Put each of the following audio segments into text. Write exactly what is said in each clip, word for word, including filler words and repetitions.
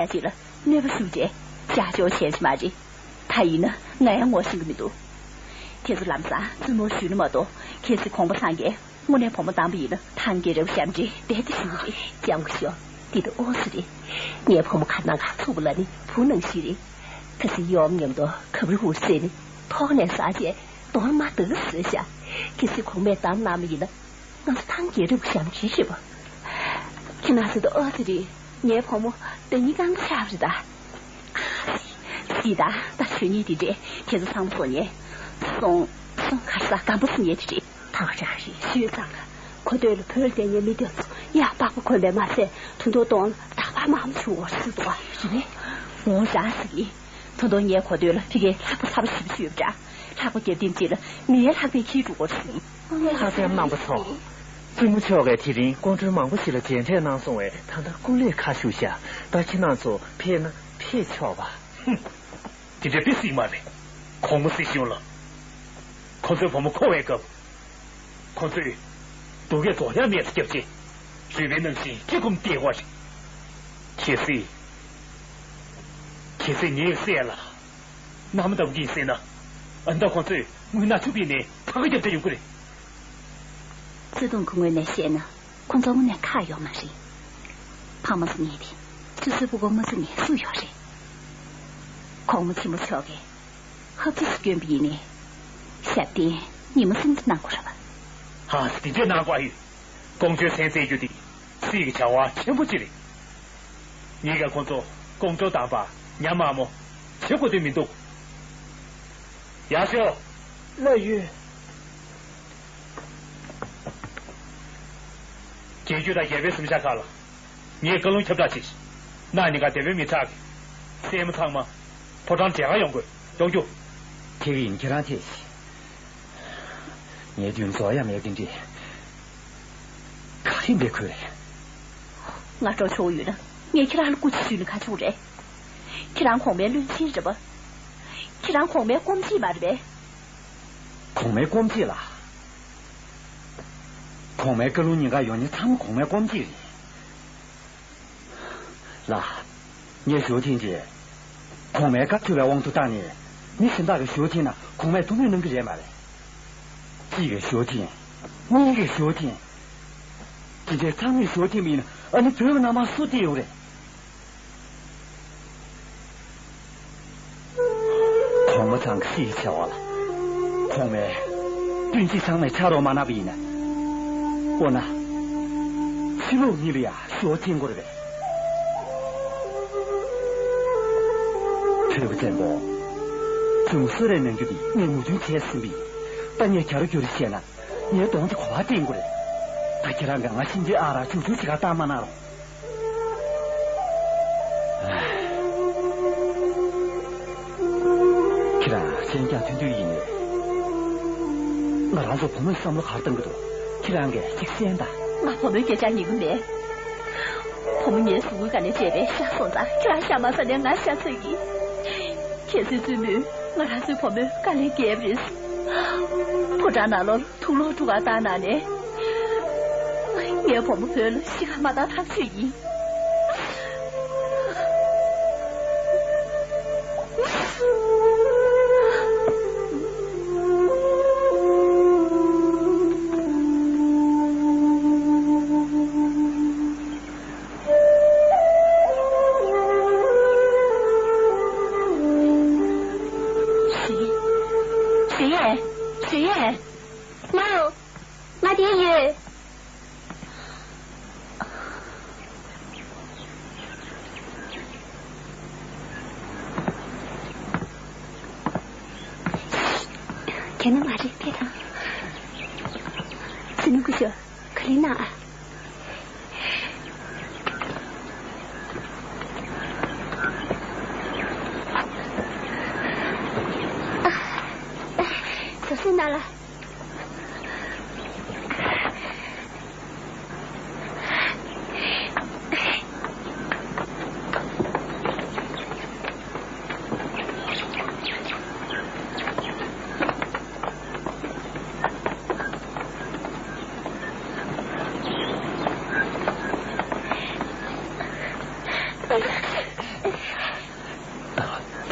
ཡ་ཅིག་ལ་གནོད་པ་ཞུ་རྗེས་བྱ་ཆོག་བྱས་ཤི་མ་རེད། ད་ཡིན་ན་ང་ཡང་ངོ་ཤེས་ཀྱི་མི་འདུག་ཁྱེད་ཚོ་ལམ་སང་བཙུན་མོ་ཞུས་ན་མ་གཏོགས་གལ་སྲིད་གོང་མ་ཚང་གིས་དངོས་གནས་བུ་མོ་བཏང་པ་ཡིན་ན་ཐང་གི་རེ་བ་ཞབས་འདྲེན་རྦད་དེ་ཞུ་གི་རེད། ལྕམ་སྐུ་ཞབས། འདི་ད་ཨོ་ཙི་རེད། ངའི་བུ་མོ་ཁ་ནང་ག་ཚུགས་པ་ལ་ནི་བུ་ནང་བཞིན་རེད། ཁ་སང་ཡོམ་མཉམ་དུ་གབ་རི་ཧུར་བསད་ནས་ཐོག་ནས་ཟག་བྱས་གདོང་མ་དག་བཟོས་ཤག་གལ་སྲིད་གོང་མས་བཏང་གནང་བ་ཡིན་ན། ང་ཚོ་ཐང་རྒྱལ་རབས་ཞབས་ཕྱི་རེད་པ། ཁྱེད་རང་ཚོ་ད་ཨ་ཙི་རེད། ངའི་བུ་མོ་ད་ཉིན་གང་གི་ཆགས་རེད་ད། ཨ་ཙི། ད་ད་ཆོས་ཉིད་དེ་འདྲས་ཁྱེད་ཚོ་ཚང་མ་སོང་ཉེ། སོང་སོང་གར་ས་སྐམ་པོ་སོང་ཉེ་དེ་རེད། ཐག་ཆག་རེད་ཞུས་ཙང་གོ་ཐོས་ལ་བོད་ལ་བསྡད་ཉེ་མི་དེ་ཚོ་ཡག་པགས་པ་གོན་པས་མ་ཚད་ཐུང་ཐུང་གཏོང་ལ་ད་བར་མ་མ་བྱུང་བར་སུ་འདུག་ཨ། རེད་པས། འོང་རང་ཟིག་གིས། ད་དུང་ངས་གོ་ཐོས་ལ་ཕ་གིར་ལྷག་པ་ཚ་པོ་ཞེ་པོ་ཅིག་ཡོད་པ་འདྲ། ལྷག་པ་རྒྱབ་ཐེངས་གཅིག་ལ་མི་ཡན་ལྷག་པས་འཁྱེར་འགྲོ་དགོས་རེད་གསུངས། ལྷག་པའི་རྣམ་པ་ཚོ། བཙུན་མོ་མཆོག་གིས་དེ་རིང་སྐུ་མགྲོན་མང་པོ་ཞིག་ལ་མཇལ་འཕྲད་གནང་སོང་བས་ད་ལྟ་སྐུ་ལས་ཁ་ཞུ་བཞག་ད་ཁྱེད་རྣམ་ཚོ་ཕེབས་ན་ཕེབས་ཆོག་པ། ཧུམ། དེ་འདྲ་དཔེ་སྲིད་མ་རེད། གོང་མ་སྲིད་གཞུང་ལ། ཁོ་ཚོའི་བུ་མོ་འཁོར་བའི་སྐབས། ཁོ་ཚོས་སྡུག་སྐད་རྫོགས་ཡ་མེད་པ་བརྒྱབ་རྗེས། རུས་པའི་ནང་བཞིན་ཁྱི་ཁུམ་བསྡད་ཡོད་རེད། གལ་སྲིད། གལ་སྲིད་ངས་བསད་ལ། མནའ་མ་ལྟ་བུ་གིས་བསད་ན། ཨ་མདའ་ཁོ་ཚོས་དངུལ་སྣ་ཆུ་པིན་ནས་ཐང་ག་རྒྱབ་བསྡད་ཡོང་གི་རེད། བརྩེ་དུང་གི་ངོས་ནས་བཤད་ན་ཁོ་ཚོ་དངོས་གནས་ཁག་ཡོད་མ་རེད། ཕ་མ་སུ་ཉེ་དེ་སོ་སོའི་ཕྲུ་གུ་མ་བརྩི་ནས་སུ་ཡོད་རེད། གོང་མ་ཆེན་པོ་མཆོག་གིས་ཧབ་ཅི་སུ་སྐྱོན་པ་ཡིན་ནས་ཞབས་བརྟན་ཉི་མ་སུམ་ཅུ་གནང་དགོས་རེད་པ། ཧ་དེ་འདྲས་གནང་དགོས་ཨ་ཡོད། ཀོང་ཇོའི་མཚན་བརྩེ་རྒྱུ་དེ། སྲིད་ཀྱི་བྱ་བ་ཆེན་པོ་གཅིག་རེད། ངེད་ཀྱིས་ཁོང་ཚོ་ཀོང་ཇོ་དམ་པ་ཉ་དམར་མོ་བྱེད་དགོས་དོན་མི་འདུག་ཡག་ཤོས། ལགས་ཡོད། རྒྱལ་རྒྱུད་དང་རྒྱལ་པོའི་གཟིམ་ཤག་ཁག་ལ་ངས་བཀའ་ལུང་ཁྱབ་བསྒྲགས་བྱས་ཤིང་། གནངས་ཉིན་ཀ་སྡེ་དཔོན་མི་དྲག་གིས་སྲས་མོ་ཚང་མ་ཕོ་བྲང་མཇལ་ཁ་ཡོང་དགོས་གཏོང་རྒྱུ། དེ་གི་ཡིན་ཁྱེད་རང་ཐེ་ཤི། ངའི་མདུན་རྫོགས་ཡ་མེད་དེ་འདྲི། ག་རེ་འབད་ཁོས། ང་འགྲོ་ཆོག་ཡོད་ན་ངས་ཁྱེད་རང་ལ་སྐུ་ཚེ་ཞུས་ན་ག་ཆོག་རེད། ཁྱེད་རང་གོང་མའི་བློན་ཆེན་རེད་པ། ཁྱེད་རང་གོང་མའི་སྐུ་མཆེད་མ་རེད་པས། གོང་མའི་སྐུ་མཆེད་ལ། གོང་མའི་བཀའ་ལུང་ཉེན་ཁ་ཡོང་ཉེན་ཚང་མ་གོང་མའི་སྐུ་མཆེད་རེད། ལགས། ངས་ཞུ་ཐེངས་རྗེས། གོང་མའི་བཀའ་ཐུབ་པའི་དབང་དུ་བཏང་ནས་མི་གཞན་དག་གིས་ཞུ་ཐེངས་ན་གོང་མས་ཐུགས་མོས་གནང་གི་རེད་མ་རེད། གཅིག་གིས་ཞུ་ཐེངས། གཉིས་ཀྱིས་ཞུ་ཐེངས། དེ་འདྲའི་ཚང་མས་ཞུ་ཐེངས་མིན་ཨ་ནི་བོད་ཀྱི་མནའ་མ་སུ་བསྡད་ཡོད་རེད། གོང་མ་ཚང་གི་སྲིད་ཀྱི་བྱ་བ་ལ། གོང་མས་སྤུན་མཆེད་ཚང་མས་ཕྱག་རོགས་མ་གནང་བ་ཡིན་ན། འོ་ན། ཕྱི་ལོགས་གཉིས་ལ་ཡང་ཞོ་འཐེན་དགོས་རེད་པས། གྲོས་པ་བཙན་པོ། བྱུང་སོ་རེ་ནང་རྒྱུ་དེ་ངས་མོས་མཐུན་བྱས་ཟིན་པས། ད་ངས་རྒྱ་རུ་རྒྱུ་རེ་བཤད་ན། ངའི་གདོང་དེ་གོ་བ་བསྟན་དགོས་རེད། ད་ཁྱེད་རང་གིས་ང་ཤིན་ཅི་ཨ་ར་ཆུང་ཆུང་ཞིག་ག་བཏང་མ་གནང་རོགས། ཁྱེད་རང་གཞན་སྐྱག་ཐུང་ཐུང་ཡིན་ནས། ང་རང་ཚོ་བུ་མོས་བསམ་བློ་ག་རེ་གཏོང་གི་འདུག་ཁྱེད་རང་གིས་གཅིག་གསན་དང་། ང་བུ་མོའི་སྐད་ཆ་ཉན་གི་མེད། བུ་མོ་ངའི་གཟུགས་པོའི་སྒང་ནས་བཅད་པའི་ཤ་སོང་ཙང་ཁྱེད་རང་ཤ་མ་ཟ་ནས་ང་ཤ་ཟ་གི། གལ་སྲིད་བཙུན་མོས་ང་རང་ཚོའི་བུ་མོའི་དཀའ་ལས་བརྒྱབ་པ་རེད། ཕོ་བྲང་ནང་ལོགས་དུག་ལོག་འཁྲུ་ག་བཏང་གནང་ནས། ངའི་བུ་མོ་བོད་ལ་གཤིས་ཀ་མ་བཏང་ཐག་ཆོད་ཡིན། ཞེས། ཞེས། ཞེས། ལའོ། ང་དེ་ཡོད། ཁྱེད་ནི་མ་རེད་ཕེ་དང་། སུ་ནུ་ཀུ་ཤོ་ག་ལེ་ན་ཨ། སོ་སོའི་ནང་ལ།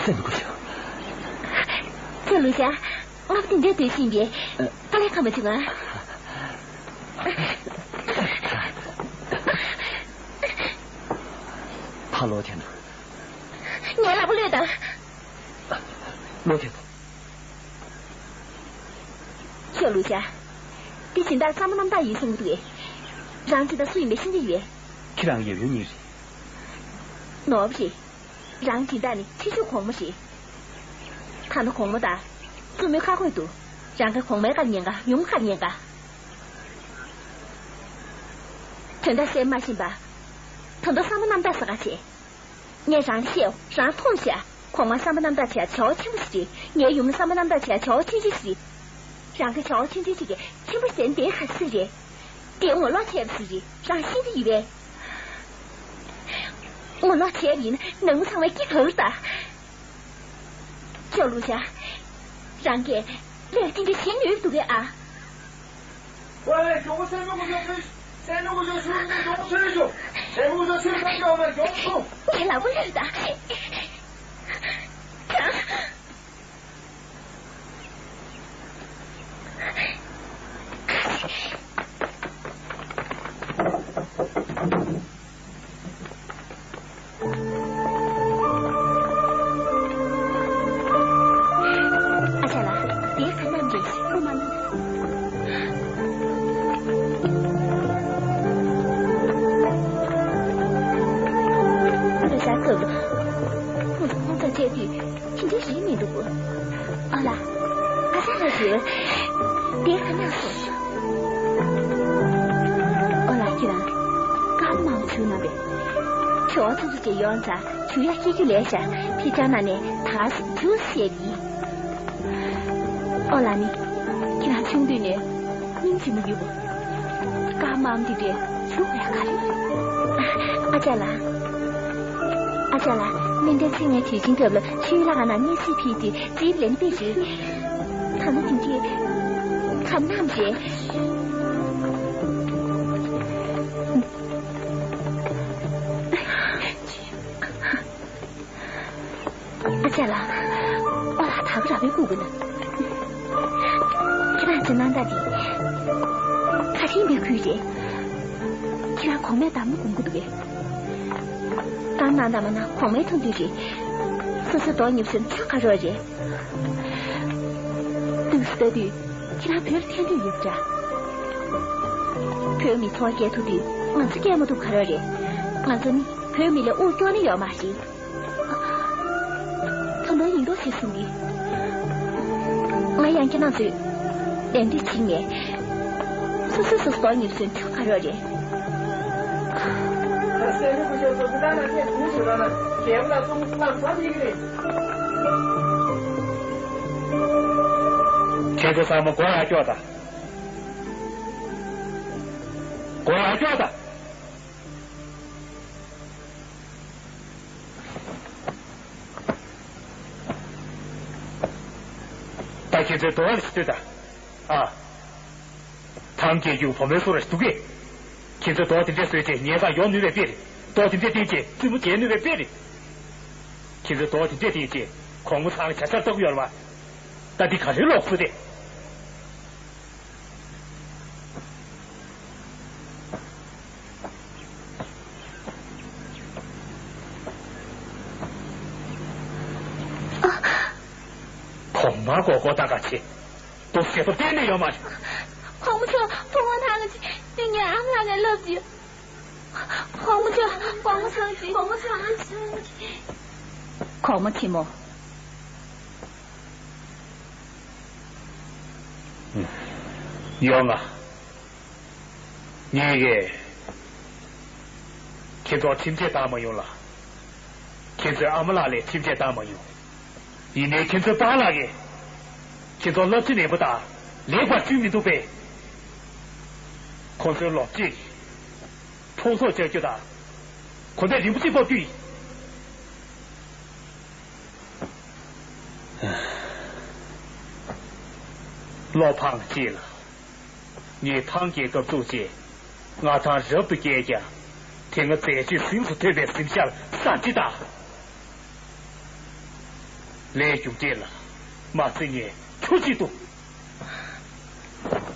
ཙེ་ལུ་ཞ། ཙེ་ལུ་ཞ། ང་དེ་འདྲའི་འདོད་བཞིན་པའི། ཨ། དཀའ་ལས་ཁག་མ་བྱུང་ང་། ཕར་ལོག་ཐེངས་དང་། ངའི་ལག་པ་གློད་དང་། ལོག་ཐེངས་དང་། ཙེ་ལུ་ཞ། འདི་སྦྱིན་བདག་གཙང་མ་རྣམ་དག་ཡིན་གསུངས་འདུག་གས། རང་སྦྱིན་བདག་སུ་ཡིན་པའི་ཤེས་ཀྱི་ཡོད། ཁྱེད་རང་ཡབ་ཡུམ་གཉིས་རེད། ནོར་བུ་རེད། རང་སྦྱིན་བདག་ནི་ཕྱི་ཕྱོགས་གོང་མ་རེད། ད་ནི་གོང་མ་དང་བཙུན་མོའི་ཁ་ཁོས་འདུག་རང་གི་གོང་མའི་བཀའ་ཉན་ག་ཡུམ་བཀའ་ཉན་ག་དོན་དག་སེམས་མ་ཤེས་པ། ད་དུང་བསམ་པ་རྣམ་དག་ཟེར་ག་བྱེད། ངས་རང་ལ་བཤད། རང་མཐོང་ཤག་གོང་མ་བསམ་པ་རྣམ་དག་བྱས་བྱ་བ་ཆེན་པོ་ཞིག་རེད། ངའི་ཡུམ་ལ་བསམ་པ་རྣམ་དག་བྱས་བྱ་བ་ཆུང་ཆུང་ཞིག་རེད། རང་གི་བྱ་བ་ཆུང་ཆུང་ཞིག་གིས་ཆེན་པོ་ཟེར་འདི་ག་ཟེར་རེད། དེ་ངོ་ལོག་བྱས་པ་ཞིག་རེད། རང་ཤེས་ཀྱི་ཡོད་པས། ངོ་ལོག་བྱས་པ་ཡིན་ན་ནང་མི་ཚང་མ་སྐྱིད་ཐོར་ད། ཅོ་ལུ་ཤ། རང་གིས་ལས་དེ་འདྲ་བྱེད་ནུས་འདུག་གས་ཨ། ཝེ་ཝེ། གཞུང་སྲས་མོ་སྐུ་ཞབས་ཚུར། སྲས་མོ་སྐུ་ཞབས་ཚུར། གཞུང་ཚུར་ཞུ། སྲས་མོ་སྐུ་ཞབས་ཚུར་ཁ་སྐྱོ་མ་གཞུང་ཚུར། ངའི་ལག་པ་ལུས་ད། ཨ་ཅག་ལགས། དེ་ཁ་ནམ་རེད། ཁོ་མ་ནི། ཁོ་ལ་ཤ་ཚོད། ཁོ་ཚོ་ཁོང་ཚོ་བཅད་དུས་དེ་འདྲའི་རིགས་མི་འདུག་ཨ་ལ། ཨ་ཅག་ལགས་ཞུ། དེ་ཁ་ནམ་སོང་། ཨོ་ལགས། ཁྱེད་རང་སྐར་མ་མང་བྱུང་ན་བས། ཁྱོད་ཚོ་ཚོ་ཅེ་ཡོང་ཚ་ཆུ་ཡ་སྐྱེ་རྒྱུ་ལས་བྱ་ཕི་ཅང་ན་ནས་ད་ཆུ་བཤད་པ་ཡིན། ཨོ་ལགས་ནི། ཁྱེད་རང་ཆུང་དུས་ནས་སྙིང་རྗེ་མོ་ཡོད་པོ། སྐར་མ་མང་དེ་འདྲས་ཆུ་ཡ་ག་རེ་རེད། ཨ་ཅག་ལགས། ཨ་ཅག་ལགས། སྨན་ཁང་ཚེ་ངའི་དུས་ཆེན་སྐབས་ལ་ཆུའི་ལྷ་ཁང་ནང་སྙན་སེང་ཕུལ་ཏེ་རྩིས་ལེན་པའི་རེད། ད་ནི་དེ་འདྲས་ཁ་ནམ་རེད། ཨ་ཅག་ལགས། ཨོ་ལགས། ད་ག་ར་བའི་སྐུ་གུ་ན། ཁྱེད་རང་ཚོའི་སྣང་དག་འདི་ཁ་ཆེམས་པའི་ཁུལ་རེད། ཁྱེད་རང་གོང་མས་དམ་བསྒོམ་གི་འདུག་གས། གང་གནང་དང་མ་གནང་གོང་མའི་མཐོང་འདོད་རེད། སོ་སོའི་རྡོག་གཉིས་སོན་ཆུ་ཁ་རོག་རེད། དུས་སུ་ལྟ་དུས་ཁྱེད་རང་བོད་ལ་ཕན་འདོད་ཡོད་པ་འདྲ། བོད་མི་འཚོ་བ་སྐྱེལ་ཐུབ་དུས་ང་ཚོ་སྐྱེལ་མ་ཐུབ་ག་རོག་རེད། ང་ཚོ་ནི་བོད་མི་ལས་དབུགས་སྐྱོར་ནི་ཡོད་མ་རེད། ད་ནོར་ཡིན་མདོག་བྱེད་གསུང་གི། ང་ཡང་ཁྱེད་རང་ཚོས་ལན་འདི་བྱིན་ནས། སོ་སོ་སོ་སོ་ཉིད་སོན་ཐུབ་ག་རོག་རེད། ཁྱེད་ཚོ་ཚང་མ་སྒོ་ལ་སྐྱོག་དང་། སྒོ་ལ་སྐྱོག་དང་། ད་ཁྱེད་ཚོའི་རྡོ་བ་ལ་ཞིག་ལྟོས་དང་། ཨ། ཐང་གི་རྒྱུ་བུ་མོའི་སོ་ར་ཞིག་འདུག་གས། ཁྱེད་ཚོའི་རྡོ་དེ་འདྲས་བཟོས་རྗེས་ཉེ་སར་ཡོང་ནུས་པའི་དཔེ་རེད། རྡོ་དེ་འདྲས་བསྟན་རྗེས་བཙུན་མོ་མཇལ་ནུས་པའི་དཔེ་རེད། ཁྱེད་ཚོའི་རྡོ་དེ་འདྲས་བསྟན་རྗེས་གོང་མོ་ཚང་ལ་བྱ་ཤར་ལྟ་གི་ཡོད་རེད་བ། ད་འདི་ག་རེ་ལོག་སུ་རེད། གོང་མ་མགོ་སྐོར་ད་ག་ཆེ། འདུག་ཟེར་ཐོབ་གཏན་ནས་ཡོད་མ་རེད། གོང་མ་མཆོག་ཐུགས་དབང་གནང་། ངའི་ཨ་མ་ལགས་ནས་ལབ་ཀྱི། གོང་མ་མཆོག་གོང་མ་ཚང་གི། གོང་མ་ཚང་གི། གོང་མ་ཆེན་མོ། ཡོང་ང་། ངས་ཀྱིས་ཁྱེད་ཚོར་ཁྲིམས་ཆད་བཏང་མ་ཡོང་ལ། ཁྱེད་ཚོའི་ཨ་མ་ལགས་ལས་ཁྲིམས་ཆད་བཏང་མ་ཡོང་། ཡིན་ནའི་ཁྱེད་ཚོའི་པཱ་ལགས་ཀྱིས་ཁྱེད་ཚོར་བསླབ་བྱ་ནན་པོ་དང་ལེགས་པར་བསྐྲུན་མི་འདུག་པས། ཁོང་ཚོའི་ལོ་གཅིག་ཕུང་སོགས་བཅག་རྒྱུ་དང་། གོ་འདས་རིན་པོ་ཆེ་ཕབ་རྒྱུ་ཡིན། བློ་ཕངས་ཅིག་ལ། ངས་ཐང་རྒྱལ་ཁབ་བཙུགས་རྗེས་མངའ་ཐང་རབ་ཏུ་རྒྱས་ཀྱང་། དེ་སྔ་མཛད་སྤྱོད་གཟེངས་སུ་ཐོན་པའི་གཟིམ་ཤག་གསར་བརྗེ་དང་། ལས་རྒྱུ་འབྲས་ལ་མ་བརྩི་ངས་ཁྱོད་ཅི་ཐུབ།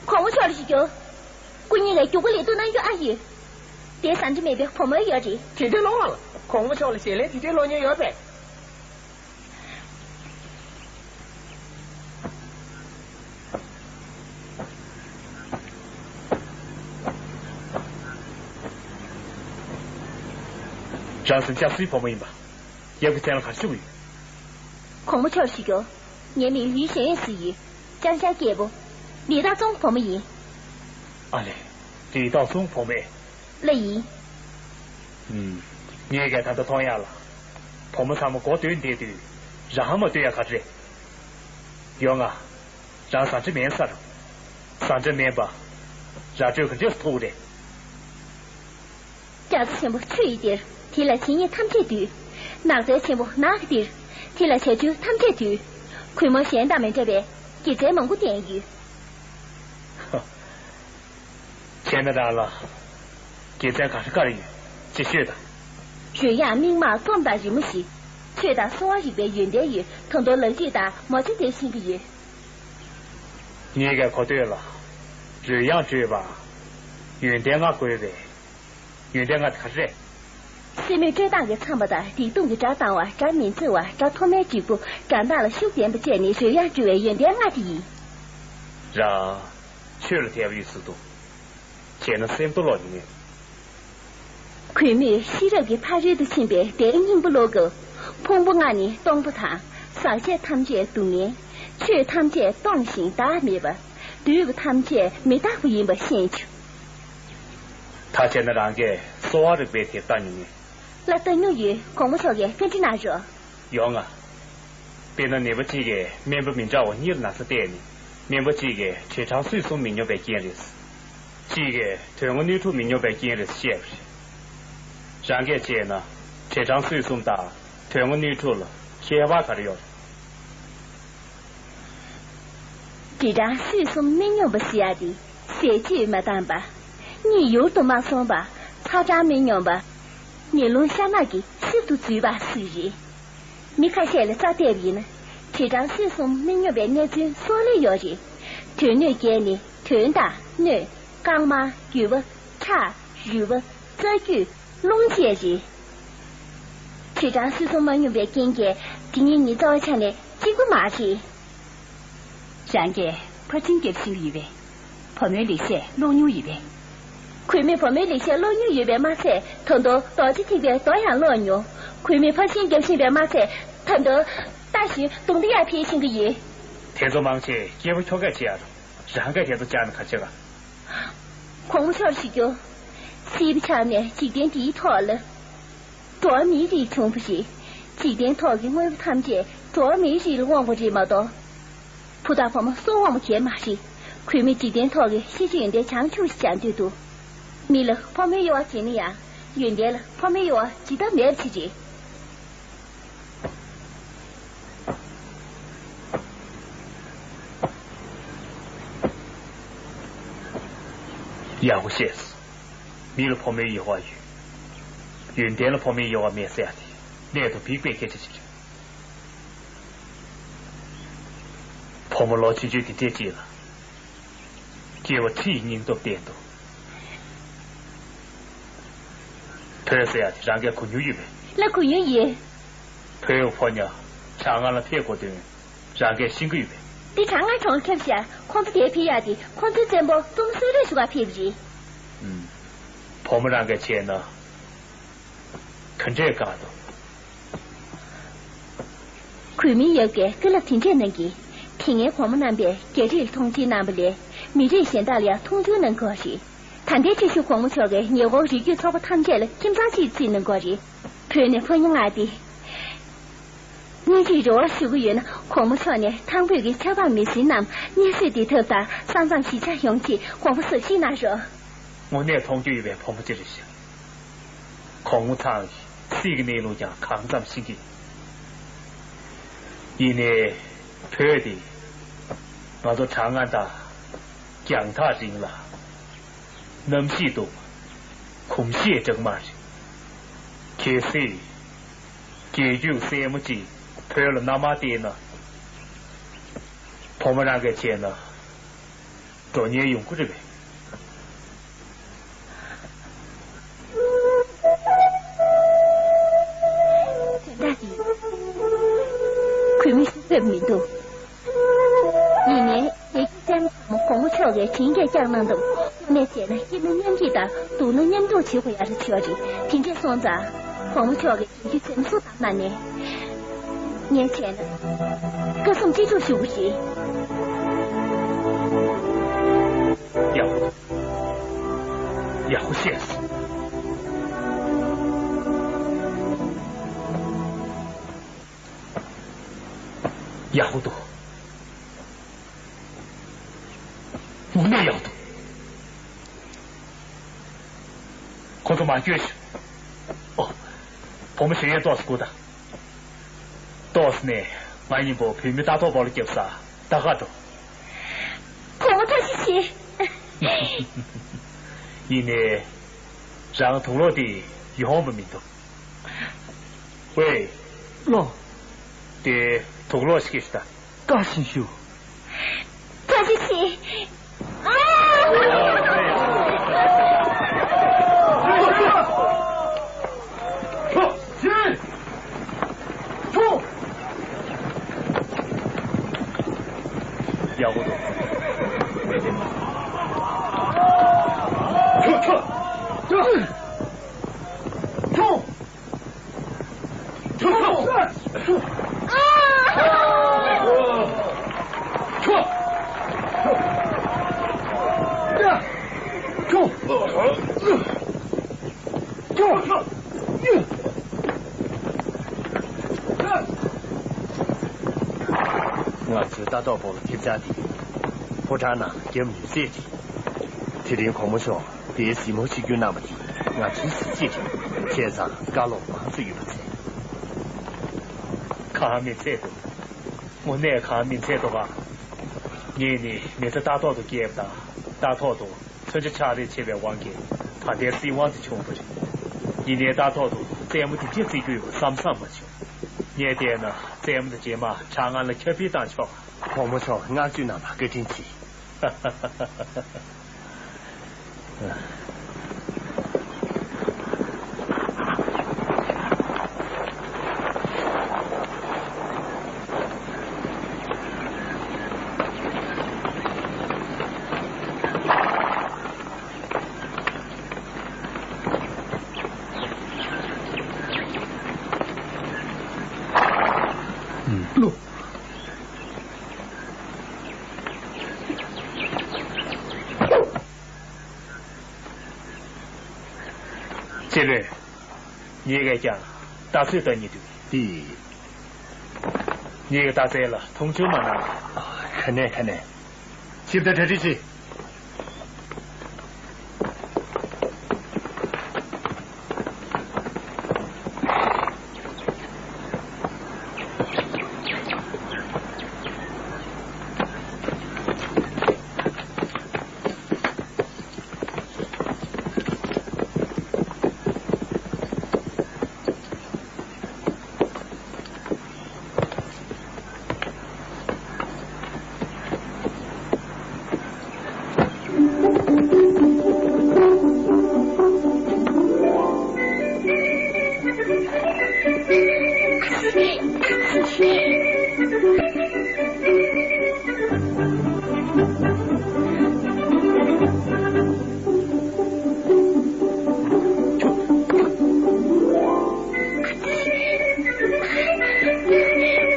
གོང་མ་མཆོག་ལ་ཞུ་རྒྱུ། སྐུ་ཉིད་ལ་རྒྱུག་པ་ལས་ཐུབ་གནང་རྒྱུ་ཨ་ཡོད། དེ་ཟ་འདྲ་མེད་པའི་བུ་མོ་ཡོད་རེད། དེ་འདྲ་ལོང་བ་ལ་གོང་མ་མཆོག་ལ་ཞལ་ལས་དེ་འདྲའི་ལོ་ཉེས་ཡོད་པས། རང་སེམས་སྐྱ་སུའི་བུ་མོ་ཡིན་པ། ཡབ་ཀྱི་མཚན་ལ་ག་རེ་ཞུ་གི་ཡོད། གོང་མ་མཆོག་ཞུ་རྒྱུ། ངའི་མིང་ལི་ཞེན་ཡོན་སི་ཡིན། ཅང་ཤ་སྐྱེས་བུ། ལི་ཏང་ཙུང་བུ་མོ་ཡིན། ཨ་ལས། ལི་ཏང་ཙུང་བུ་མོས། ལ་ཡིན། ངས་ཀྱང་ད་ལྟ་མཐོང་ཡག་ལ། བུ་མོ་ཚང་མ་མགོ་སྟོན་བསྡད་དུས་རང་མ་སྟོན་ཡག་ག་རེ་རེད། ཡོང་ང་། རང་ཟ་འདྲ་མེད་ས་རུ། ཟ་འདྲ་མེད་པ། ར་སྤྲོད་ག་འདྲས་སུ་ཐུག་རེད། རྒྱ་མཚོ་ཆེན་པོ་ཆུ་ཡི་གཏེར། དེ་ལ་བྱེད་སྙིང་ཐམས་ཅད་འདུས། ནགས་ཚལ་ཆེན་པོ་ནགས་ཀྱི་གཏེར། དེ་ལ་བྱ་རྒྱུ་ཐམས་ཅད་འདུས། གུས་མོ་གཞན་དང་མི་འདྲ་བའི་དགེ་མཚན་མང་པོ་ལྡན་ཡོད། བྱས་ན་རང་ལ་དགེ་མཚན་ག་རེ་ག་རེ་ཡོད་ཅེས་ཤོད་དང་། རོལ་དབྱངས་མིག་དམར་རྩོམ་དང་རི་མོ་བཞི། ཆོས་དང་གསོ་བ་རིག་པའི་ཡོན་ཏན་ཡོད། ད་དུང་ལག་རྗེས་དང་མོ་ཆ་དེ་ཤེས་ཀྱི་ཡོད། ངས་ཀྱང་གོ་ཐོས་ལ། རོལ་དབྱངས་སྤྲོས་པ། ཡོན་ཏན་ལྔ་དགོས་པས། ཡོན་ཏན་ལྔ་དེ་ག་རེ་རེད། སེན་མོ་སྤྲོད་སྟངས་ཀྱི་འཚམས་པ་དང་། རིག་སྟོང་གི་སྒྲ་དྭངས་བ། སྒྲ་མི་འཚེར་བ། སྒྲ་མཐོ་དམན་འགྲིག་པོ། སྒྲ་གདངས་ལ་ཤུགས་ལྡན་པ་བཅས་ནི་རོལ་དབྱངས་སྤྲོས་པའི་ཡོན་ཏན་ལྔ་དེ་ཡིན། རང་ཆོས་ལ་དད་པ་ཡོད་ཟེར་འདུག་བྱས་ན་སེམས་རྟོགས་ལོག་ཡིན་ངེས། གུས་མོས་ཤེས་རབ་ཀྱི་ཕ་རོལ་ཏུ་ཕྱིན་པའི་བརྡའི་སྙིང་པོ་ཀློག་སྐབས། ཕུང་པོ་ལྔ་ནི་སྟོང་པ་དང་། ཟག་བཅས་ཐམས་ཅད་སྡུག་བསྔལ། ཆོས་ཐམས་ཅད་སྟོང་ཞིང་བདག་མེད་པ། འདུས་པ་ཐམས་ཅད་མི་རྟག་པ་ཡིན་པ་ཤེས་བྱུང་། ད་བྱས་ན་རང་གིས་གསོ་བ་རིག་པའི་དེབ་བལྟ་མྱོང་ངས། ལ་ལྟ་མྱོང་ཡོད། གོང་མ་མཆོག་གིས་བཀའ་འདྲི་གནང་རོགས། ཡོང་ང་། དཔེར་ན་ནད་པ་གཅིག་གིས་སྨན་པ་མི་འདྲ་བ་གཉིས་ལ་ན་ཚ་བལྟས་ནས། སྨན་པ་གཅིག་གིས་བྱེ་ཕྲེང་སུད་གསུམ་མི་སྙོམས་པའི་རྐྱེན་རེད། གཅིག་གིས་དོན་ལྔ་སྣོད་དྲུག་མི་སྙོམས་པའི་རྐྱེན་རེད་བཤད་པ་རེད། རང་གིས་བྱས་ན་བྱེ་ཕྲེང་སུད་གསུམ་དང་དོན་ལྔ་སྣོད་དྲུག་ལ་ཁྱད་པར་ག་རེ་ཡོད་རེད། བྱེ་ཕྲེང་སུད་གསུམ་མི་སྙོམས་པ་ཟེར་ཡག་དེ་ཟས་བཅུད་མ་འདང་བ། གཉིད་ཡུལ་དུ་མ་སོང་བ། ཚ་གྲང་མི་སྙོམས་པ། ཉི་རླུང་ཤ་ནག་གི་ཤུབས་སུ་འཛུལ་བ་སོགས་རེད། མི་ཁ་ཤས་ལ་རྩ་བལྟས་པ་ཡིན་ན། བྱེ་ཕྲེང་སུད་གསུམ་མི་སྙོམས་པའི་གནས་ཚུལ་སོགས་ལས་ཡོད་རེད། དོན་སྣོད་བརྒྱད་ནི་དོན་དང་སྣོད། རྐང་དམར། རྒྱུ་བ། ཁྲག་རུས་པ། རྩ་རྒྱུས། རླུང་བཅས་རེད། བྱེ་ཕྲེང་སུད་གསུམ་མ་སྙོམས་པའི་རྐྱེན་གྱིས་དེ་གཉིས་ནི་རྩ་བའི་ཆ་ནས་གཅིག་པ་མ་རེད། རང་གིས་ཕར་ཕྱིན་རྒྱབ་ཤེས་ཀྱི་ཡོད་པས། བུ་མོའི་ལེགས་བཤད་ཀློག་མྱོང་ཡོད་པས། གུས་མོས་བུ་མོའི་ལེགས་བཤད་ཀློག་མྱོང་ཡོད་པས་མ་ཚད། ད་དུང་རྡོ་རྗེ་ཐེག་པའི་མདོ་ཡང་ཀློག་མྱོང་། གུས་མོས་ཕར་ཕྱིན་རྒྱབ་ཤེས་པས་མ་ཚད། ད་དུང་རྟ་ཞོན་གདོང་འདི་ཡང་ཕེབས་ཤེས་ཀྱི་ཡོད། དེ་ཚོ་མང་ཆེ་སྐྱེས་བུ་ཁྱོ་གས་བྱེད་ཡ་རུ། རང་གིས་དེ་ཚོ་བཅར་ན་ག་བྱེད་ག། གོང་མ་མཆོག་ལ་ཞུ་རྒྱུ། སྲིད་པའི་ཆ་ནས་འཇིག་རྟེན་འདིའི་ཐོག་ལ། འགྲོ་བ་མིའི་རིགས་བྱུང་བ་རེད། འཇིག་རྟེན་ཐོག་གི་དངོས་པོ་ཐམས་ཅད་འགྲོ་བ་མིའི་རིགས་ལ་དབང་བ་རེད་མ་གཏོགས། བུ་དང་བུ་མོ་སུ་དབང་བ་གང་ཡང་མ་རེད། གུས་མོས་འཇིག་རྟེན་ཐོག་གི་ཤེས་བྱ་ཡོན་ཏན་བྱང་ཆུབ་ཞིག་སྦྱང་འདོད་འདུག་མི་ལ་ཕོ་མོའི་དབྱེ་བ་འབྱེད་ན་ཡང་། ཡོན་ཏན་ལ་ཕོ་མོའི་དབྱེ་བ་འབྱེད་ཐབས་མེད་པ་ཞིག་རེད། ཡག་པོ་བཤད་སོང་། མི་ལ་ཕོ་མོའི་དབྱེ་བ་ཡོད། ཡོན་ཏན་ལ་ཕོ་མོའི་དབྱེ་བ་མེད་ཟེར་ཡ་དེ་གནད་དུ་འབིགས་པའི་སྐད་ཆ་ཞིག་རེད། བུ་མོ་ལོ་ཆུང་ཆུང་དེ་འདྲས་ཅིག་ལ། སྐྱེ་བ་ཁྲི་ཡི་སྙིང་སྟོབས་བསྟན་འདུག་བོད་ཟེར་ཡ་དེ་རང་གིས་གོ་མྱོང་ཡོད་པས། ལ་གོ་མྱོང་ཡོད། བོད་ཕོ་ཉ་གྲང་ངར་ལ་ཕེབས་དགོས་དོན་རང་གིས་ཤེས་ཀྱི་ཡོད་པས། འདི་གྲང་ངར་གྲོང་ཁྱབ་ཤག་ཁོང་ཚོ་དེར་ཕེབས་ཡག་དེ་ཁོང་ཚོའི་བཙན་པོ་ཙུང་སུའུ་རེ་ཞུ་ག་ཕེབས་པ་རེད། ཨུམ། བུ་མོ་རང་གིས་བྱས་ན། ག་འདྲས་དགའ་འདུག་གུས་མོའི་ཡབ་ཀྱིས་བཀའ་སློབ་དེ་འདྲས་གནང་གིས། དེ་སྔའི་གོང་མ་རྣམ་པས་རྒྱ་རིགས་ལ་མཐོང་མཆན་གནང་བ་ལས། མི་རིགས་གཞན་དག་ལ་ཡང་མཐོང་ཆུང་གནང་དགོས་རེད། ད་ལྟའི་བཀྲ་ཤིས་གོང་མ་མཆོག་གིས་ཉེ་འཁོར་རིགས་རྒྱུད་ཚོགས་པ་ཐམས་ཅད་ལ་ཁྱིམ་ཚང་གཅིག་བརྩི་གནང་དགོས་རེད། བོད་ནས་ཕོ་ཉ་མངགས་ཏེ། སྔོན་ཆད་རེ་བ་ཞུ་གི་ཡོད་ན། གོང་མ་མཆོག་ནས་ཐང་བོད་ཀྱི་ཆབ་འབངས་མི་སེར་རྣམས་སྙན་གསོས་བདེ་ཐབས་དང་ས་མཚམས་གཞིས་ཆགས་ཡོངས་ཀྱི་དགོངས་པ་ཟབ་ཞིག་གནང་རོགས། དངོས་གནས་མཐོང་རྒྱུ་ཡོད་པའི་བུ་མོ་ཅིག་རེད་ཤག་གོང་མ་ཚང་གིས་སྲིད་ཀྱི་གནས་ལུགས་ཀྱང་གང་འཚམ་ཤེས་ཀྱི་ཡིན། ཡིན་ནའི་བོད་དེ་ང་ཚོ་གྲང་ངར་དང་རྒྱང་ཐག་རིང་ལ། གནམ་གཤིས་སྡུག་གོམས་གཤིས་གྲང་མ་རེད། གལ་སྲིད་རྒྱལ་རྒྱུད་སྲས་མོ་གཅིག་བོད་ལ་མནའ་མ་བསྟེན་ན། བུ་མོ་རང་གིས་བྱས་ན། འགྲོ་ཉེན་ཡོང་གི་རེད་པས། དོན་དག་འདི་གུས་མོས་ཤེས་ཐུབ་མི་འདུག་ཡིན་ནའི་ཡ་གི་བཙན་མོ་གོང་མ་མཆོག་གིས་དྲིན་གྱིས་བསྐྱངས་གནང་སྟབས། དངོས་གནས་བྱས་ན་སྐྱིད་ན་མཉམ་སྐྱིད་དང་སྡུག་ན་མཉམ་སྡུག་བྱེད་དགོས་ཡ་རེད་བྱས་པ་རེད། དེ་འདྲས་སོང་ཙང་གོང་མ་མཆོག་གིས། ཁྱེད་ཚོ་བཟང་གནང་ནས། ངས་བྱས་ན། སྐུ་གསུམ་གཅིག་མཇུག་ཞུ་གི་རེད། ཡག་པོ་འདུག་ཡག་པོ་བཤད་སོང་། ཡག་པོ་འདུག་དངོས་གནས་ཡག་པོ་འདུག་ཁོ་ཚོ་མ་སྐྱོད་ཤོག་ཨོ། བུ་མོ་ཞིག་ཡན་ཏོག་ཙམ་སྒུག་དང་། ཏོག་ཙམ་ནས་ང་གཉིས་པོ་བོད་མི་ལྟ་རྟོག་པ་ལ་སྐྱབས་ས་ད་ག་འགྲོ། གོང་མ་ཐུགས་རྗེ་ཆེ། ཡིན་ནའི། རང་དུག་ལོག་དེ་ཡོང་བ་མི་འདུག་ཝེ། ལོ། དེ་དུག་ལོག་ཞིག་གིས་ད། བཀའ་བཞིན་ཞུ། ཐུགས་རྗེ་ཆེ། ཨ། ཡག་པོ་འདུག་ང་ཚོའི་ལྟ་རྟོག་པོ་ལ་ཐེབས་ཆག་དེ་ཕོ་བྲང་ནང་བརྒྱབ་ནུས་ཚད་དེ། དེ་རིང་གོང་མ་མཆོག་དེའི་གཟིགས་མོ་ཆིབས་བསྒྱུར་གནང་བ་དེ་ང་ཚོའི་གཟི་བརྗིད་རེད། བྱས་ཙང་བཀའ་སློབ་མང་ཙམ་ཡོད་པ་བྱས། གང་མི་ཚད་འདུག་དངོས་གནས་གང་མི་ཚད་འདུག་ག་ངས་ནི་མི་ཚེ་ལྟ་རྟོག་ཏུ་བསྐྱལ་བ་དང་ལྟ་རྟོག་ཏུ་མཚོན་ཆ་ཕྱག་ལས་བྱས་པའི་དབང་གིས་ད་ལྟའི་སྲིད་དབང་དེ་བྱུང་བ་རེད། ཡིན་ནའི་ལྟ་རྟོག་ཏུ་རྩེད་མོ་དེ་འདྲས་རྩེ་རྒྱུ་ཡོད་བསམ་བསམ་མ་བྱུང་། ངས་བལྟས་ན་རྩེད་མོ་དེ་རྗེས་མ་གྲང་ངར་ལ་ཁྱབ་སྤེལ་བཏང་ཆོག་བུ་མོ་མཆོག་བསྔགས་བརྗོད་གནང་བར་བཀའ་དྲིན་ཆེ། ལོ། ཅེ་ལོས། ངེད་ཀྱིས་ཀྱང་ལྟ་ཚོད་ལྟ་སྙིང་འདོད། དེ། ངེད་ཀྱི་ལྟ་ཚད་ལ་མཐོང་ཆུང་མ་གནང་། ག་ནས་ག་ནས། ཞིབ་ལྟ་གྲ་སྒྲིག་བྱེད།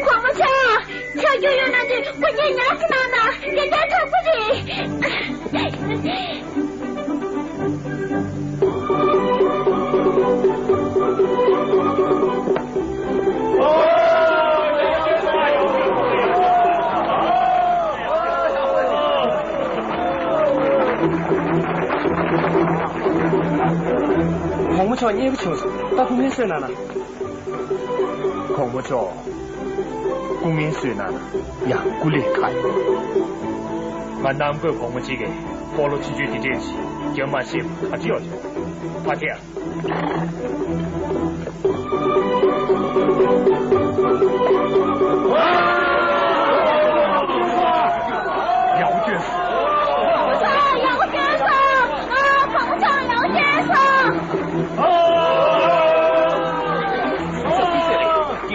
གོང་མ་མཆོག་ཆ་རྒྱུས་ཡོད་ན་དེ་སྐུ་ཉིད་ཉར་ཞིག་གནང་ན་དེ་འདྲའི་ཐོབ་ཀྱི་རེད། གོང་མ་མཆོག་མཉེས་པོ་བྱུང་སོང་། ད་སྐུ་ངལ་གསོས་གནང་ན། གོང་མ་མཆོག་སྐུ་ངལ་གསོས་གནང་ན་ཡང་སྐུ་ལས་ཁག་ཡོད། ང་གནམ་བསྐོས་གོང་མ་གཅིག་གིས་སྤོ་ལོ་ཆུང་ཆུང་དེ་འདྲས་ཅིག་རྒྱབ་མ་ཤེས་པ་ག་ཚོད་ཡོད་རེད། ཕ་ཐེ་ཡ།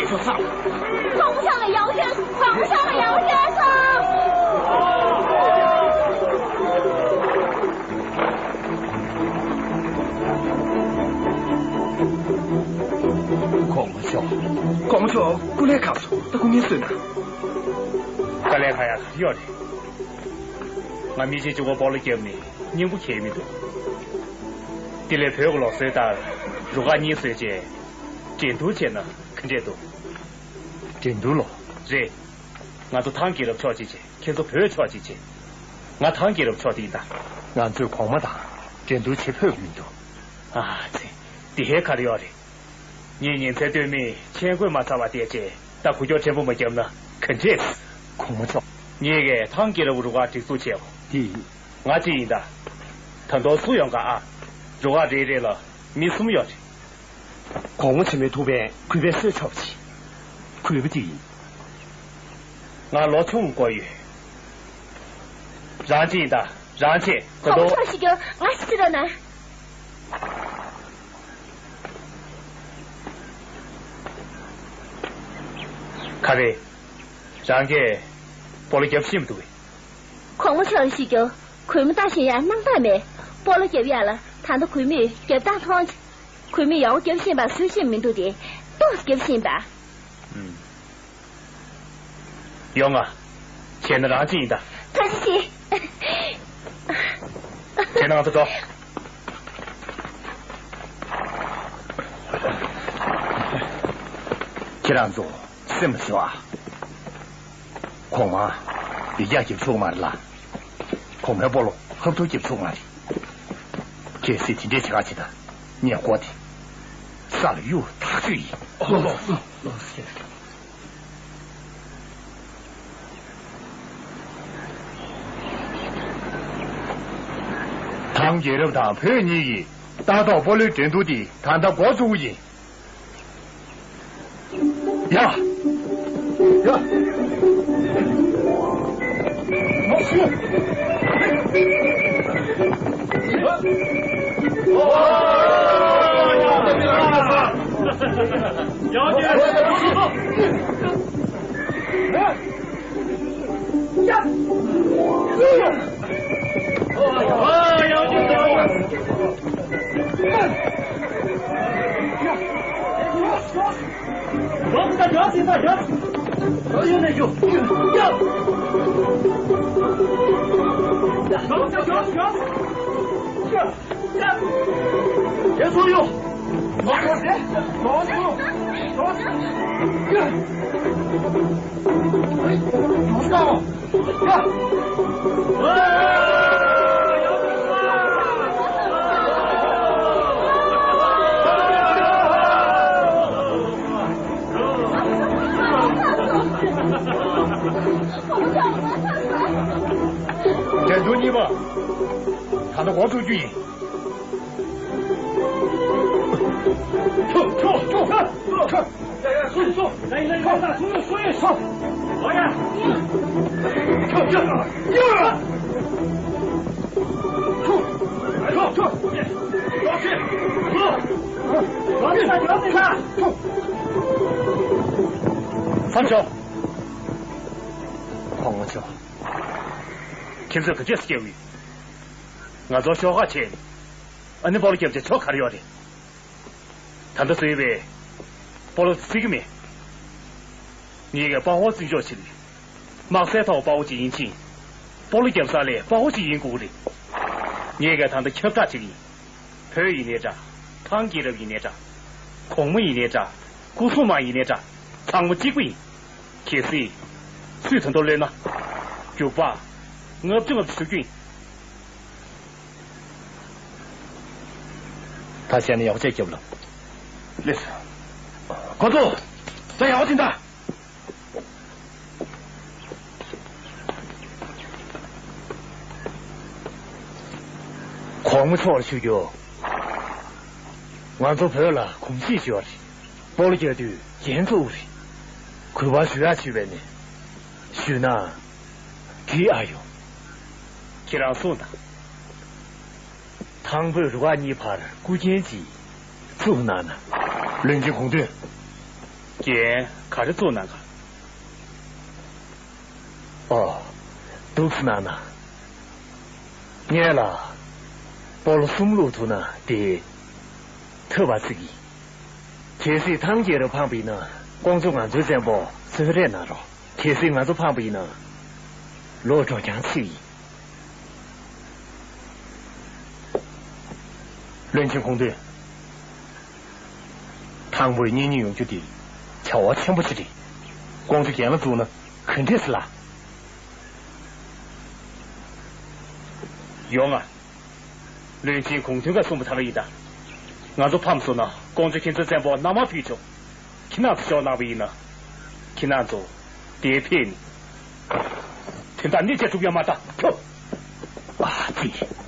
ཚོ་ཚང་། གོང་ས་ལ་ཡང་ཞལ་གསུང་། གོང་ས་ལ་ཡང་ཞལ་གསུང་། གོང་མ་མཆོག་གོང་མ་མཆོག་སྐུ་ལས་ཁག་སོང་། ད་སྐུ་ངལ་གསོས་ན། དཀའ་ལས་ཁག་ཡག་ག་ཡོད་རེད། ང་མི་རྗེ་གཅིག་པོ་སྤོ་ལོ་བརྒྱབ་ནས་སྙིང་པོ་གས་མི་འདུག་དེ་ལས་བོད་ཀྱི་ལུགས་སྲོལ་ལྟར་རུ་ཁག་གཉིས་བཟོས་རྗེས་འགྲན་བསྡུར་བྱས་ན་ག་འདྲས་འདུག་འགྲན་བསྡུར་ལོ། རེད། ང་ཚོ་ཐང་རྒྱལ་རབས་ཕྱོགས་གཅིག་བྱས། ཁྱེད་ཚོ་བོད་ཕྱོགས་གཅིག་བྱས། ང་ཐང་རྒྱལ་རབས་ཕྱོགས་དེ་ཡིན་ད། ང་ཚོས་གོང་མ་དང་འགྲན་བསྡུར་བྱེད་ཕོད་ཀྱི་མི་འདུག་ཨ་ཙི། འདི་ཧེ་ག་རེ་ཡོད་རེད། ངས་ཉིན་མཚན་ལྟོས་མེད་མཆན་འགོད་མ་ཚར་བ་བལྟས་རྗེས་ད་གུ་ཀྱོག་ཕྲན་བུ་མ་བརྒྱབ་ན་ག་འདྲས། གོང་མ་མཆོག་ངས་གས་ཐང་རྒྱལ་རབས་རུ་ཁག་སྒྲིག་འཛུགས་བྱས་ཡོད། དེ། ང་གཅིག་ཡིན་ད། ད་དུང་སུ་ཡོང་ག་ཨ། རུ་ཁག་རེ་རེ་ལ་མི་གསུམ་ཡོད་རེད། གོང་མ་ཆེན་མོའི་ཐུགས་ཕན་གུས་པས་གསོས་ཆོག་པ་ཅིག་གུས་པ་དེ་ཡིན། ང་ལོ་ཆུང་དགོས་ཡོད། རང་གཅིག་ཡིན་ད། རང་གཅིག་ད་དུང་། གོང་མ་མཆོག་ཞིག་ཀྱང་ང་ཞིག་ཟེར་རོགས་གནང་། ག་རེ། རང་གིས་སྤོ་ལོ་རྒྱབ་ཤེས་མི་འདུག་གས། གོང་མ་མཆོག་ལ་ཞུས་ཀྱང་གུས་མོ་ལྟ་བཞིན་ཡང་སྣང་དག་མེད། སྤོ་ལོ་རྒྱབ་ཡག་ལ་ད་ལྟ་གུས་མོས་རྒྱབ་སྟངས་མཐོང་། གུས་མོས་ཡག་པོ་རྒྱབ་ཤེས་པ་བཟོ་ཤེས་མི་འདུག་སྟེ། ཏོག་ཙམ་རྒྱབ་ཤེས་པ། ཨུམ། ཡོང་ང་། བྱས་ན་རང་གཅིག་ཡིན་ད། ཐུགས་རྗེ་ཆེ། བྱས་ན་ང་ཚོ་འགྲོ། ཁྱེད་རང་ཚོ་སེམས་ལ་ཞོག་ཨ། གོང་མ་ཡི་རྒྱ་རྒྱབ་ཆོག་མ་རེད་ལ། གོང་མའི་སྤོ་ལོ་ཧབ་ཐོབ་རྒྱབ་ཆོག་མ་རེད། གལ་སྲིད་དེ་འདྲའི་བྱེད་ཁ་བྱེད་ད་ངས་མགོ་དེ་ས་ལ་གཡུག་ཐག་ཆོད་ཡིན། ལོ་ལོ་ལོ། ཐང་རྒྱལ་རབས་དང་བོད་གཉིས་ཀྱི་ལྟ་རྟོག་སྤོ་ལོའི་འགྲན་བསྡུར་འདི་ད་ལྟ་འགོ་བཙུགས་ཡིན། ཡ། ཡ། འགྲན་བསྡུར་གཉིས་པ། ད་ལྟ་འགོ་བཙུགས་རྒྱུ་ཡིན། མཚམས་འཇོག་གོང་མ་མཆོག་ཁྱེད་ཚོས་ག་ཅེས་སྐྱེ་བའི། ང་ཚོ་ཤོག་ཁག་བྱས་ནས་ཨ་ནི་སྤོ་ལོ་རྒྱབ་ཆེད་ཆོ་ག་རེ་ཡོད་རེད། ད་ལྟ་བཟོས་པའི་སྤོ་ལོ་བརྩི་གི་མེད། ངེད་ཀྱིས་དཔའ་བོ་བརྩི་འཇོག་བྱེད་ཀྱི་མེད། དམག་སའི་ཐོག་དཔའ་བོ་ཅིག་ཡིན་ཕྱིན། སྤོ་ལོ་རྒྱབ་ས་ལས་དཔའ་བོ་ཅིག་ཡིན་དགོས་ཀྱི་རེད། ངེད་ཀྱིས་ད་ལྟ་ཁྱབ་བསྒྲགས་བྱེད་ཀྱི་ཡིན། བོད་ཡིན་ནའི་འདྲ། ཐང་རྒྱལ་རབས་ཡིན་ནའི་འདྲ། གོང་མ་ཡིན་ནའི་འདྲ། སྐུ་སྲུང་དམག་ཡིན་ནའི་འདྲ། ཚང་མ་གཅིག་པ་ཡིན། གལ་སྲིད་སུས་ད་དུང་གློད་ན། རྒྱུག་པ། ལྔ་བཅུ་ལྔ་བཅུ་ཞུ་རྒྱུ་ཡིན། ད་བྱས་ན་ཡག་ཅིག་རྒྱབ་ལ། ལགས་སོ། ཁོ་ཚོ། ད་ཡག་ཅིག་ད། གོང་མ་མཆོག་ལ་ཞུ་རྒྱུ། ང་ཚོ་བོད་ལ་གོམས་གཤིས་ཤིག་ཡོད་རེད། སྤོ་ལོ་རྒྱག་དུས་རྒྱན་བཙུགས་རེད། གུས་པ་ཞུ་ཡག་བྱས་པས་ནི། ཞུས་ན། འགྲིག་ཨ་ཡོང་། ཁྱེད་རང་གསུངས་དང་། ཐང་བོད་རུ་ཁག་གཉིས་བར་སྐུ་རྒྱན་གྱིས་བཙུགས་གནང་ན། བློན་ཆེན་གུང་ཐོས། རྒན་ག་རེ་བཙུགས་གནང་ག། ཨོ། འདུག་སེ་གནང་ན། ངས་ལ། སྤོ་ལོ་གསུམ་བླུགས་ཐུབ་ན་དེ། ཐོབ་པ་ཚིག་གི། གལ་སྲིད་ཐང་རྒྱལ་རབས་འཕངས་པ་ཡིན་ན་ཀོང་ཇོ་ང་ཚོའི་བཙན་པོ་གསོལ་རས་གནང་རོགས། གལ་སྲིད་ང་ཚོ་འཕངས་པ་ཡིན་ན། ལོག་འགྲོ་རྐྱང་ཚིག་ཡིན། བློན་ཆེན་ཁོང་དོན། དང་པོའི་གཉེན་ཉེ་ཡོང་རྒྱུ་དེ་བྱ་བ་ཆེན་པོ་ཅིག་རེད། ཀོང་ཇོ་རྒྱན་ལ་བཙུགས་ན་ག་འདྲས་སེ་ལ། ཡོང་ང་། བློན་ཆེན་གུང་ཐོན་ག་གསུངས་པ་ད་ག་ཡིན་ད། ང་ཚོ་ཕམ་སོང་ན་ཀོང་ཇོ་ཁྱེད་ཚོའི་བཙན་པོ་མནའ་མར་ཕུལ་ཆོག་ཁྱེད་རང་ཚོ་ཤོག་གནང་བ་ཡིན་ན། ཁྱེད་རང་ཚོ་དེ་ཕེབས་ནས། དོན་དག་གནད་ཆེ་སྒྲུབ་ཡ་མ་ད་ཁྱོད། ཨ་ཙི། ཁྱོད།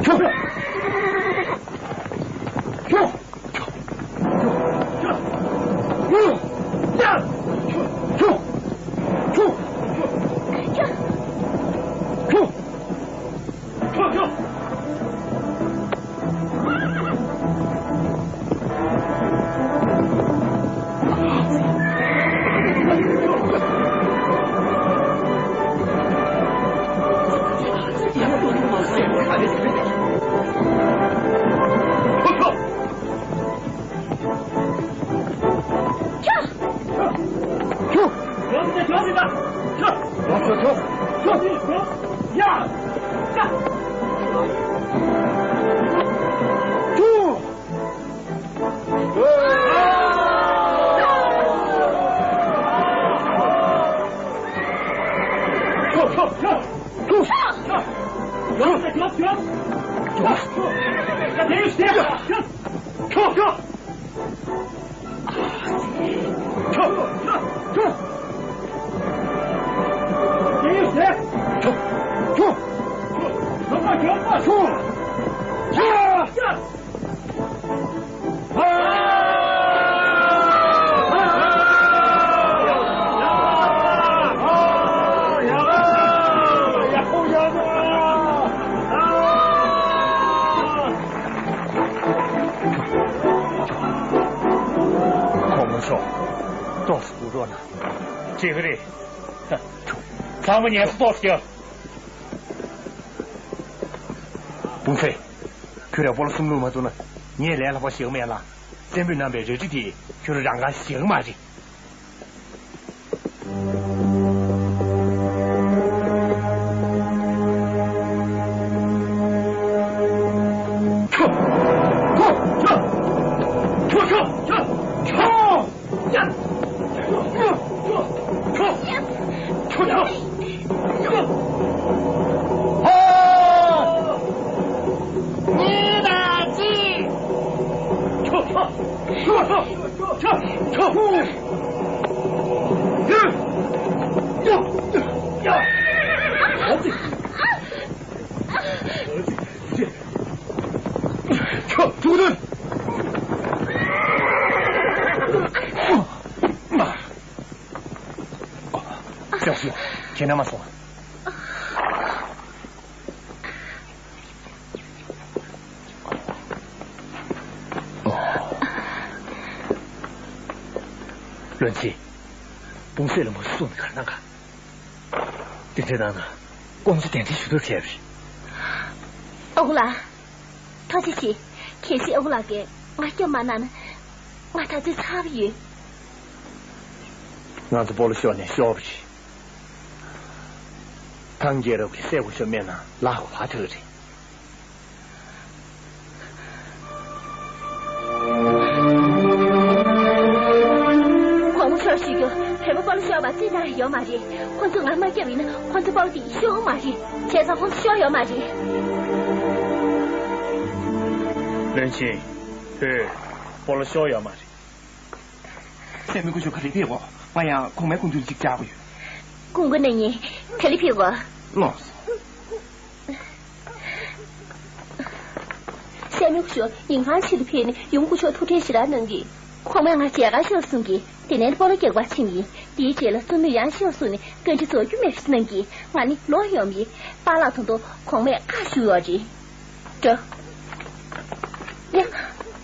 ཁྱོད། ཁྱོད། ཁྱོད། ཁྱོད། གོང་མ་མཆོག་ཏོག་ཙམ་འདུག་རོགས་གནང་། བྱེད་ཀྱི་རེད། ཚང་མ་ངལ་གསོ་ཏོག་ཙམ་རྒྱག་སྤུངས་ཚེ། ཁྱོད་རང་སྤོ་ལོ་གསུམ་བླུགས་མ་ཐུབ་ན་ངས་ལས་སླ་པོ་བཞག་གི་མེད་ལ། བཙན་པོས་གནང་བའི་རལ་གྲི་དེ་ཁྱོད་རང་རང་ག་བཞག་གི་མ་རེད། ཞོག་ཞོག་ཁྱེད་རྣམ་པ་སོང་། བློན་ཆེན། སྤུངས་ཚེ་ལ་མོ་གསུངས་ནས་ག་རེ་གནང་ག། དེ་འདྲ་གནང་ན་ཀོང་ཇོ་གདན་འདྲེན་ཞུ་ཐབས་བྲལ་བ་རེད། ཨ་ཁུ་ལགས། ཐུགས་རྗེ་ཆེ། གལ་སྲིད་ཨ་ཁུ་ལགས་ཀྱིས་ང་སྐྱོབ་མ་གནང་ན། ང་ད་ཚོད་ཚར་བ་ཡོད། ང་ཚོ་སྤོ་ལོ་ཤོར་ནས་ཤོར་བ་རེད། ཐང་རྒྱལ་རབས་ཀྱིས་སྲས་སྐུ་ཞབས་སྨད་ན་ལག་པ་བར་ཐག་རེད། གོང་མ་མཆོག་ཞུ་རྒྱུ། བོད་པ་སྤོ་ལོ་ཤོར་བ་རྩིས་ནང་ཡོད་མ་རེད། ཁོ་ཚོས་ང་མ་སྐྱོབ་ཡིན་ན་ཁོ་ཚོ་སྤོ་ལོ་དེ་ཤོར་མ་རེད། བྱས་ཙང་ཁོ་ཚོ་ཤོར་ཡོད་མ་རེད། བློན་ཆེན། བོད་སྤོ་ལོ་ཤོར་ཡོད་མ་རེད། སྲས་མོ་སྐུ་ཞབས་ག་ལེར་ཕེབས་དགོས། ང་ཡང་གོང་མའི་སྐུ་མདུན་གཅིག་བཅར་དགོས་ཡོད། སྐུ་མགོ་ན་ཉིན་ག་ལེར་ཕེབས་དགོས། ལགས་སོ། སྲས་མོ་སྐུ་ཞབས་ཉིན་གང་ཕྱི་ལ་ཕེབས་ནས་ཡུམ་སྐུ་མཆོག་ཐུགས་ཁྲལ་ཞེ་དྲག་གནང་གི། གོང་མས་ང་མཇལ་ཁ་ཤོག་གསུང་གི། དེ་ནས་སྤོ་ལོ་རྒྱག་པར་ཕྱིན་ཡིན། དེའི་རྗེས་ལ་བཙུན་མོས་ཡང་ཤོག་གསུང་ནས་བཀའ་འདྲི་རྫོགས་རྒྱུ་མེད་པ་གནང་གི། ང་ནི་ལོག་ཡོང་བ་ཡིན། པཱ་ལགས་ད་དུང་གོང་མས་བཀའ་ཞུ་ཡོད་རེད། འགྲོ། ཡ།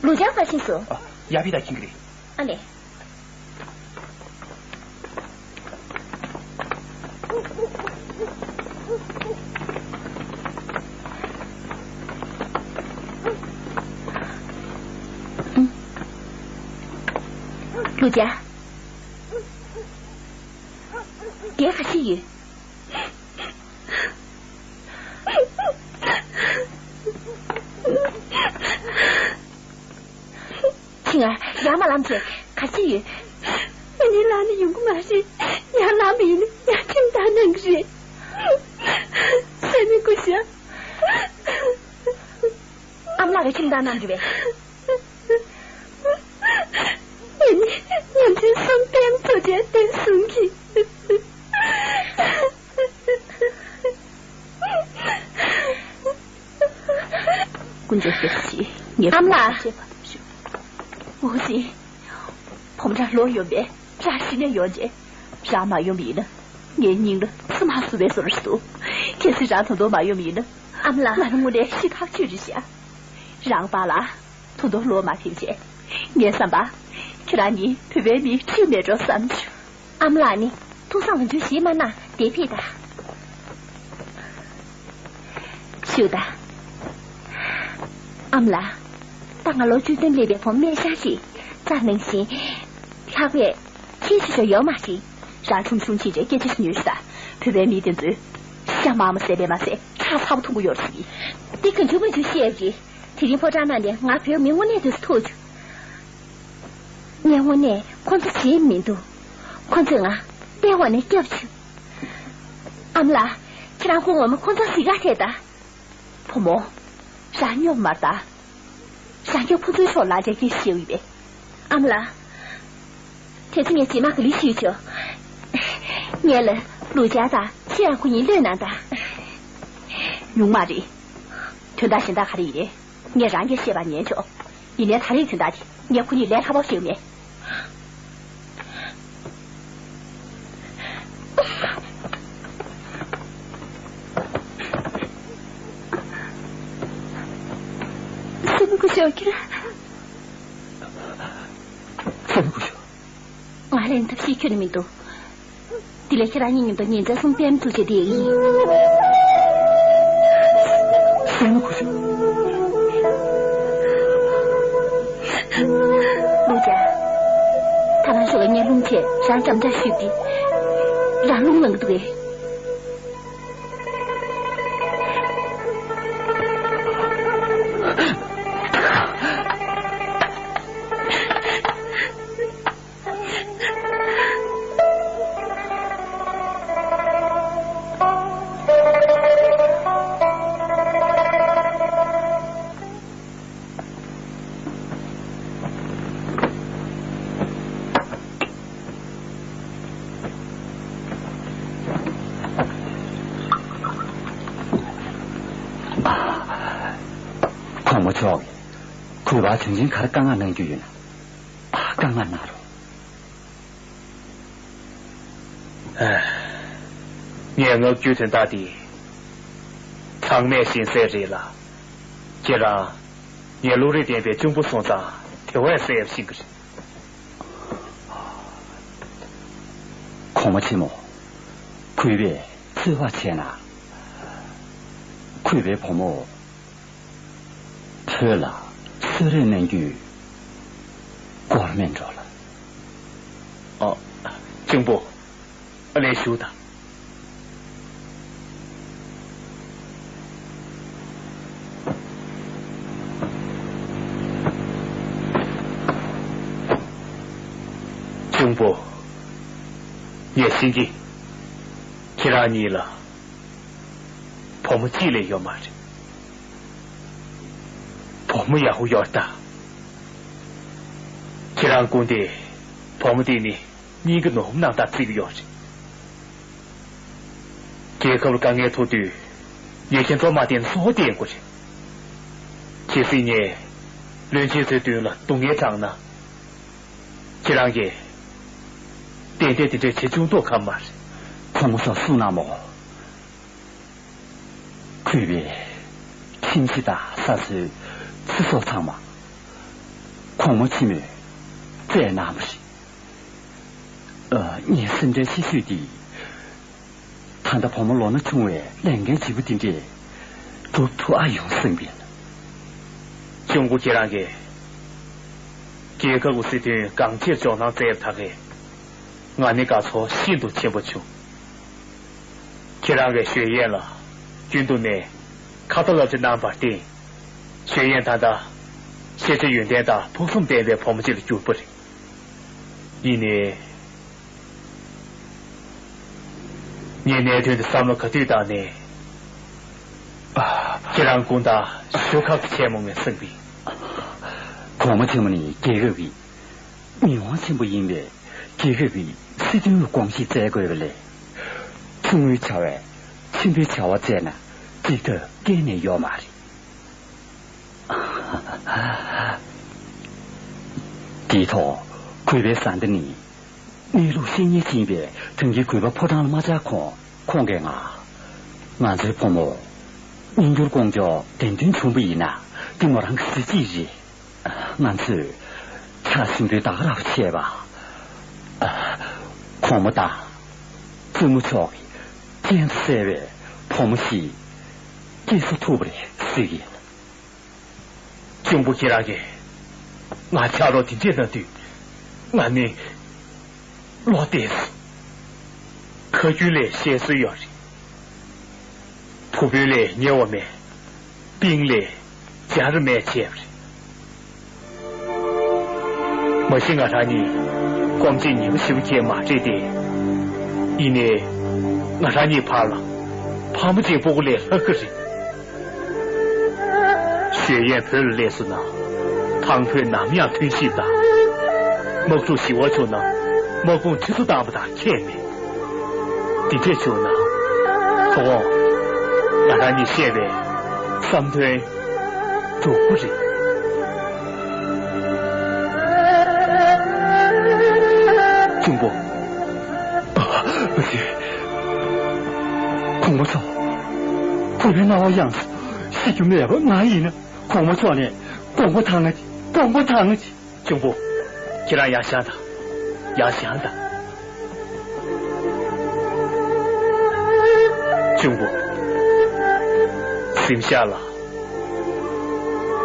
ལུག་སྦྱར་ག་ཕྱིན་སོང་། ཡ་ཕི་ད་ཁྱིམ་གི་རེད། ཨ་ལེ། ལུ་ཅག་རྒྱལ་ཁ་ཤས་ཡོད། ཁྱི་ང་ཡར་མ་ལངས་བྱས་ག་ཚོད་ཡོད། ཨ་ནི་ལངས་ནས་ཡོང་གི་མ་རེད། ཡར་ལངས་པ་ཡིན་ན་ཡར་ཁྱིམ་བདག་གནང་གི་རེད། སེམས་མི་དགོས་ཤག་ཨ་མ་ལགས་ཀྱིས་ཁྱིམ་བདག་གནང་རྒྱུ་བས། ཨ་ནི་ཉིན་མཚན་གསུམ་པའི་མཚོ་ཆེན་དེ་གསུང་གི། དཀོན་མཆོག་གསུམ་གྱིས་ངའི་ཨ་མ་ལགས། འོ་ཟི། བུ་མོ་རང་ལོག་ཡོང་པས་རང་གཞི་ནས་ཡོང་རྗེས། རང་མ་ཡོང་བ་ཡིན་ན་ངའི་སྙིང་ལ་ཚ་མ་བཟོ་བའི་བཟོ་འདྲ་འདུག་གལ་སྲིད་རང་ད་དུང་མ་ཡོང་བ་ཡིན་ན། ཨ་མ་ལགས། ང་ལ་དངོས་གནས་ཤི་ཁག་ཆེ་རེད་ཤག་རང་པཱ་ལགས། ད་དུང་ལོག་མ་ཕེབས་བྱས། ངའི་བསམ་པར། ཁྱེད་རང་གཉིས་བོད་པའི་མིའི་ཁྲིམས་མེད་འགྲོ་བསམ་བྱུང་། ཨ་མ་ལགས་ནི་ཐུགས་བསམ་ང་ཚོའི་གཞིས་མ་གནང་བསྡད་ཕེབས་དང་། ཞུ་དང་། ཨ་མ་ལགས། ད་ང་ལོ་བཅུ་བདུན་སླེབས་པའི་བུ་མོ་སྨན་ཤང་ཞིག་རྩ་ནང་བཞིན་ལྷག་པའི་ཁྱེད་ཆོ་ཆོ་ཡོད་མ་རེད། རང་ཆུང་ཆུང་ཕྱིན་ཆད་སྐད་ཆ་ཞིག་ཉོན་ཤིག་དང་། བོད་པའི་མི་དེ་ཚོས་ཤ་མང་མོ་བཟས་པས་མ་ཟད་ཁྲག་ཚ་པོ་འཐུང་གི་ཡོད་རེད་ཟེར་གི། འདི་གང་བྱུང་མང་བྱུང་བཤད་ཀྱི། དེ་རིང་ཕོ་བྲང་ནང་ནས་ང་བོད་མི་དངོས་གནས་དེ་ཚོ་ཐུག་བྱུང་། ངས་དངོས་གནས་ཁོ་ཚོ་བརྗེད་མི་འདུག་ཁོ་ཚོས་ང་ལྟེ་བ་ནས་སྐྱོབ་བྱུང་། ཨ་མ་ལགས། ཁྱེད་རང་ཁོ་ངོ་མ་ཁོ་ཚོ་གཟིགས་ག་ཐད་ད། བུ་མོ། རང་སྙོབ་མར་ལྟ། རང་སྐྱོབ་ཁོ་ཚོའི་ཕྱོགས་ལ་རྒྱ་སྐད་བཤད་ཡོད་པས། ཨ་མ་ལགས། དེ་ཚོ་ངས་རྗེས་མ་ག་ལེར་ཞུས་ཆོག་ངས་ལ་ལུག་ཅག་དང་ཁྱེད་རང་ཁོ་གཉིས་གློད་གནང་དང་། ཡོང་མ་རེད། དོན་དག་གཞན་དག་ག་རེ་ཡིན་རེད། ངས་རང་གིས་བཤད་པ་ཉན་ཆོག་ཡིན་ནའི་ད་རེས་དོན་དག་དེ་ངས་ཁོ་གཉིས་ལས་སླ་པོ་ཞིག་མེད། སེམས་ཁུར་ཤོར་གྱིས། སེམས་ཁུར་ཤོར། ང་ལན་ཐབས་ཤེས་ཁྱོན་ནས་མི་འདུག་དེ་ལས་ཁྱེད་རང་གཉིས་མཉམ་དུ་ཉིན་མཚན་གསུམ་པའི་མཚོ་ཆེན་དེ་ཡིན། སེམས་ཁུར་ཤོར། ལུག་ཅག་ད་རང་ཤོག་ལ་ངས་རླུང་ཆེ་རང་འགྲམ་ལྕག་གཞུས་ཏེ། རང་རླུང་ལངས་འདུག་གས། གོང་མ་མཆོག་གིས་གུས་པར་དོན་ཆེན་ག་རེ་བཀའ་མངགས་གནང་རྒྱུ་ཡོད་ན། ཨ། བཀའ་མངགས་གནང་རོགས། ངས་མངགས་རྒྱུའི་དོན་དག་འདི་ཚང་མས་ཤེས་གསལ་རེད་ལ། ཁྱེད་རང་ངའི་བློ་རིག་ལྡན་པའི་གཅུང་པོ་སོང་ཙང་དེ་བས་གསལ་ཡག་ཤེས་ཀྱི་རེད། གོང་མ་ཆེན་མོ། གུས་པས་རྩོད་པ་བྱས་ན། གུས་པའི་བུ་མོ། བོད་ལ་གསོད་རེས་གནང་རྒྱུའི་སྐོར་མེད་འགྲོ་ལ། ཨ། གཅུང་པོ། ཨ་ལས་ཞུ་དང་། གཅུང་པོ། ངས་ཤེས་ཀྱི། ཁྱེད་རང་གཉིས་ལ་བུ་མོ་གཅིག་ལས་ཡོད་མ་རེད། བུ་མོ་ཡག་པོ་ཡོད་ད། ཁྱེད་རང་སྐུ་མདུན་བུ་མོ་དེ་ནི་སྙིང་གི་ནོར་བུ་རྣམ་དག་བརྩི་གི་ཡོད་རེད། རྒྱལ་ཁབ་ལ་དཀའ་ངལ་ཐུག་དུས་ཡུལ་ཁྱེད་ཚོ་མ་བསྟེན་ན་སུ་བསྟེན་དགོས་རེད། གལ་སྲིད་ངས་བློན་ཆེན་ཚོའི་མདུན་ལ་སྡུག་བསྔལ་དྲངས་ན། ཁྱེད་རང་གིས་ཏན་ཏན་དེ་འདྲ་བྱེད་བཅུག་མདོག་ཁ་མ་རེད། གོང་མ་མཆོག་གསུངས་གནང་མོ། གུས་པས་ཁྱིམ་གཞིས་དང་ས་སྲོད་ཚེ་སྲོག་ཚང་མ། གོང་མ་ཆེན་མོས་བཙལ་གནང་བ་རེད། ཨ། ངའི་སེམས་ཁྲལ་ཆེ་ཤོས་དེ། ད་ལྟ་བུ་མོ་ལོ་ན་ཆུང་བའི་ལས་འགན་ལྗིད་པོ་དེ་འདྲས་སྒྲུབ་ཐུབ་ཨ་ཡོང་བསམ་གྱི་ཡིན། གཅུང་པོ་ཁྱེད་རང་གིས་རྒྱལ་ཁབ་ཀྱི་སྲིད་དོན་གང་ཆེར་འཇོག་གནང་མཛད་པ་དག་གིས་ང་ནི་དགའ་ཚོར་ཤིན་ཏུ་ཆེན་པོ་བྱུང་། ཁྱེད་རང་གིས་ཞོལ་ཡན་ལ་རྒྱུན་དུ་ནས་ཁ་ཏ་བསླབ་བྱ་གནང་བར་བརྟེན། ཞོལ་ཡན་ད་ལྟ་ཤེས་བྱ་ཡོན་ཏན་དང་ཕུགས་བསམ་ལྡན་པའི་བུ་མོ་ཅིག་ལ་གྱུར་པ་རེད། ཡིན་ནའི། ངས་གནད་དོན་དེ་བསམ་བློ་ག་དུས་བཏང་ནས། ཨ། ཁྱེད་རང་དགུང་དག་ཞོ་ཁག་ཏུ་བྱས་མོ་ངས་བསམ་གི། གོང་མ་ཆེན་མོ་ནི་རྒྱལ་ཁབ་ཀྱི་མི་དབང་ཆེན་པོ་ཡིན་པས། རྒྱལ་ཁབ་ཀྱི་སྲིད་དོན་ལ་དགོངས་བཞེས་མཛད་དགོས་པ་ལས། ཆུང་ངུའི་བྱ་བས་ཆེན་པོའི་བྱ་བ་མཛད་ན་འགྲིག་ཐབས་གཏན་ནས་ཡོད་མ་རེད། དེའི་ཐོག་གུས་པའི་བཟའ་ཟླ་ནི། གནས་ལུགས་ཤེས་མཁན་ཅིག་ཡིན་པས། དོན་གྱི་གུས་པ་ཕོ་བྲང་ལ་མ་བཅར་གོང་། ཁོང་གིས་ང་། ང་ཚོའི་བུ་མོ་མི་འགྱུར་དཀོན་མཆོག་གདན་འདྲེན་བྱུང་བ་ཡིན་ན། འདི་མོ་རང་གི་གཟི་བརྗིད་རེད། ང་ཚོས་ཕྱག་ཆེན་པོའི་བདག་རབ་བྱས་པ། གོང་མ་དང་བཙུན་མོ་མཆོག་གི་སྤྱན་གསལ་བའི་བུ་མོ་ཞིག་སྐྱེས་སུ་ཐུབ་པ་རེད་ཟེར་གྱི་ཡིན། གཅུང་པོ་ཁྱེད་རང་གིས་ང་ཕྱག་རོགས་དེ་འདྲས་གནང་དུས། ང་ནི་བློ་གཏད་སོང་། ཁ་རྒྱུན་ལས་བཤད་སྲོལ་ཡོད་རེད། ཕུ་དཔོན་ལས་ཉེ་བ་མེད། སྤིན་ལས་སྦྱར་མེད་བྱས་པ་རེད། མ་གཞི་ང་རང་ཉིད་སྐོམ་བྱེད་ཉེས་པ་ཞེ་པོ་ཅིག་མ་རེད་དེ། ཡིན་ནའི། ང་རང་ཉིད་བར་ལ་ཕ་མ་གཅིག་སྤུ་གུ་ལས་ལྷག་གི་རེད། ཞོལ་ཡན་བོད་ལ་སླེབས་སོང་ན། ཐང་བོད་ནམ་ཡང་མཐུན་གཤིབ་དང་། དམག་འཁྲུག་ཞི་བ་བྱུང་ན་དམག་དཔུང་ཁྲི་ཚོ་བཏང་བ་དང་ཁྱད་མེད། འདི་འདྲས་བྱུང་ན། ཁོ་བོ་ང་རང་གཉིས་བཤད་པའི་བསམ་དོན་འགྲུབ་པ་རེད། གཅུང་པོ། ཨ། གོང་མ་མཆོག་གུས་པའི་རྣ་བར་གཡེངས་སོང་། ཤི་རྒྱུ་མེད་པ་ང་ཡིན་ན། གོང་མ་མཆོག་ནས་དགོངས་པ་དྭངས་ང་། དགོངས་པ་དྭངས་ང་། གཅུང་པོ། ཁྱེད་རང་ཡར་བཞེངས་དང་། ཡར་བཞེངས་དང་། གཅུང་པོ། གཟིམ་ཤག་ལ་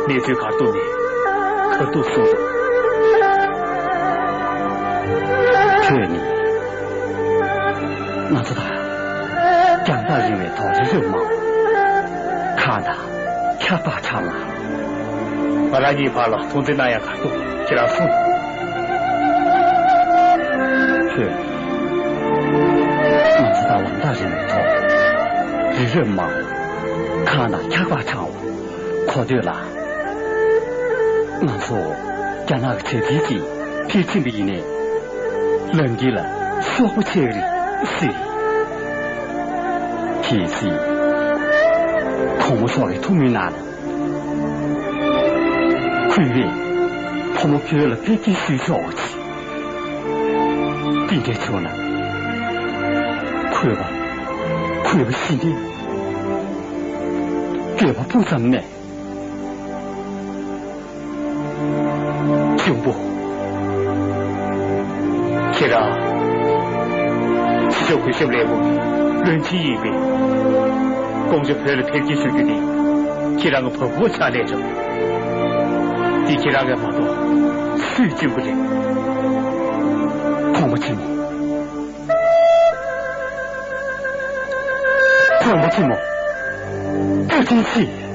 གནས་ཚུལ་ག་རེ་འདུག་མེད། ག་རེ་འདུག་གསུངས་རོགས། ཁྱོད་ནི་ང་ཚོ་དང་རྒྱང་ཐག་རིང་བའི་ཐོག་རི་རབ་མང་བོ། གངས་དང་འཁྱགས་པ་གྲང་བ། ང་རང་གཉིས་བར་ལ་མཐོང་ཆེན་གནང་ཡག་ག་རེ་འདུག་ཁྱེད་རང་གསུངས། ཁྱོད། ང་ཚོ་དང་ལམ་ཐག་རིང་བའི་ཐོག་རི་རབ་མང་བོ། གངས་དང་འཁྱགས་པ་གྲང་བ། གོ་ཐོས་ལ། ང་ཚོ་རྒྱ་ནག་གི་དྲ་ཐིག་ཅིག་ཕྱིར་ཕྱིན་པ་ཡིན་ནའི། ལམ་དཀྱིལ་ལ་གཤོག་པ་ཆགས་ཀྱི་རེད་ཟེར། གལ་སྲིད་གོང་མ་མཆོག་གི་ཐུགས་སྨོན་གནང་ན། གུས་པས་བུ་མོ་བོད་ལ་ཕེབས་སྐྱེལ་ཞུས་ཆོག་པ་ཅིག་དེ་འདྲ་བྱུང་ན། གུས་པ། གུས་པ་ཤི་ནས་འགྱོད་པ་སྤུ་ཙམ་མེད། གཅུང་པོ། ཁྱེད་རང་ཕྱི་ཕྱོགས་གུས་ཞབས་ལས་ཁུངས་ཀྱི་བློན་ཆེན་ཡིན་པས། ཀོང་ཇོ་བོད་ལ་ཕེབས་སྐྱེལ་ཞུ་རྒྱུ་དེ་ཁྱེད་རང་གི་བབ་སྒོ་ཆགས་ལས་རེད། འདི་ཁྱེད་རང་གིས་མ་གཏོགས་སུས་བཅོས་ཀྱི་རེད། གོང་མ་ཆེན་མོ། གོང་མ་ཆེན་མོ། བཀའ་དྲིན་ཆེ།